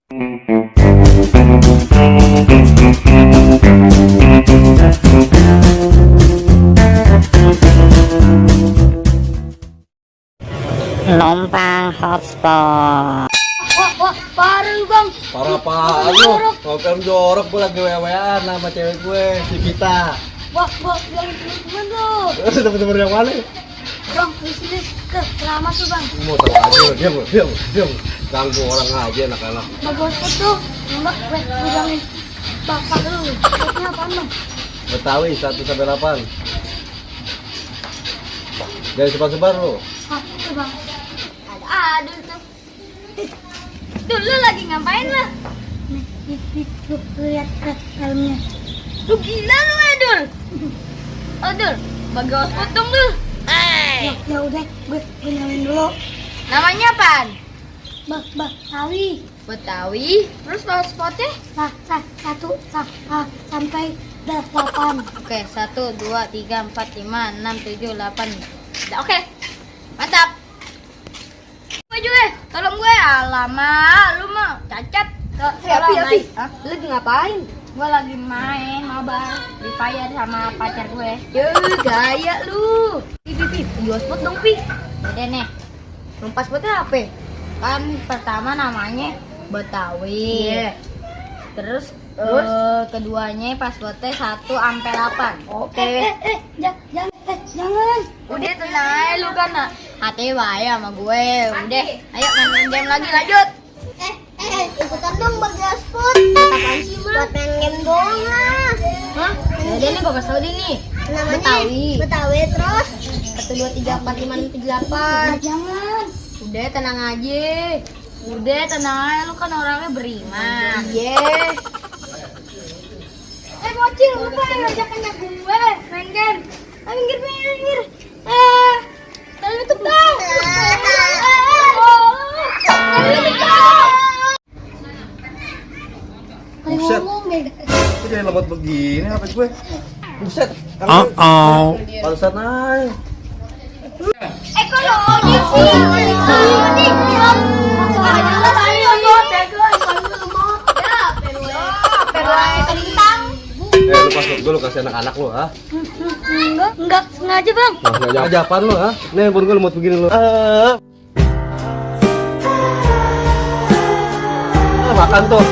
Numpang hotspot. Wah, parah lu bang. Parah apaan lu? Kalau film jorok gue lagi wewean sama cewek gue, si Vita. Wah, bilang temen-temen tuh. Temen-temen yang mana? Bang, di sini selamat tuh bang. Mau tahu aja lu, diam. Ganggu orang aja anak-anak. Bagus tuh, nembak gue bilangin bapak lu. Bapak apaan bang? Betawi 1-8. Jangan sebar-sebar lu. Hah, tuh bang. Ada tuh. Tuh lu lagi ngapain lah? Nih, lu lihat ke helmnya. Lu gila lu ya, Dul? Oh, Dul, bagi hotspot dong, Dul. Ya udah, gue nyalain dulu. Namanya apaan? Betawi. Terus hotspotnya? Satu sampai 8. Oke, 1, 2, 3, 4, 5, 6, 7, 8. Oke, mantap. Gue juga, tolong gue. Alamak, lu mah cacat. Api. Lu lagi ngapain? Gue lagi main mabar Free Fire sama pacar gue. Gaya lu. Pi, hotspot dong, Pi. Udah nih. Hotspotnya apa? Kan pertama namanya Betawi. Terus keduanya passwordnya 1-8. Oke. Jangan. Udah tenang aja lu kan. Hati bahaya sama gue. Udah, ayo main game lagi, lanjut. Ikutan dong bagi hotspot. Apaan sih, Bang? Buat main game doang lah. Hah? Udah nih, gue kasih tau nih. Namanya Betawi terus 1, 2, 3, 4, 5, 6, 7, 8. Jangan. Udah tenang aja. Lu kan orangnya beriman. Iya. Bocil, lu kan ngajakannya gue main game. Minggir. Lalu tuh dong. Buset. Kok jadi lemot begini HP gue? Buset. Pantesan aja. Ekonomi sih. Lu password gue lu kasih anak-anak lu, ha? Enggak sengaja, Bang. Nah, sengaja apaan lu, ha? Nih handphone gue lemot begini lu. Makan tuh.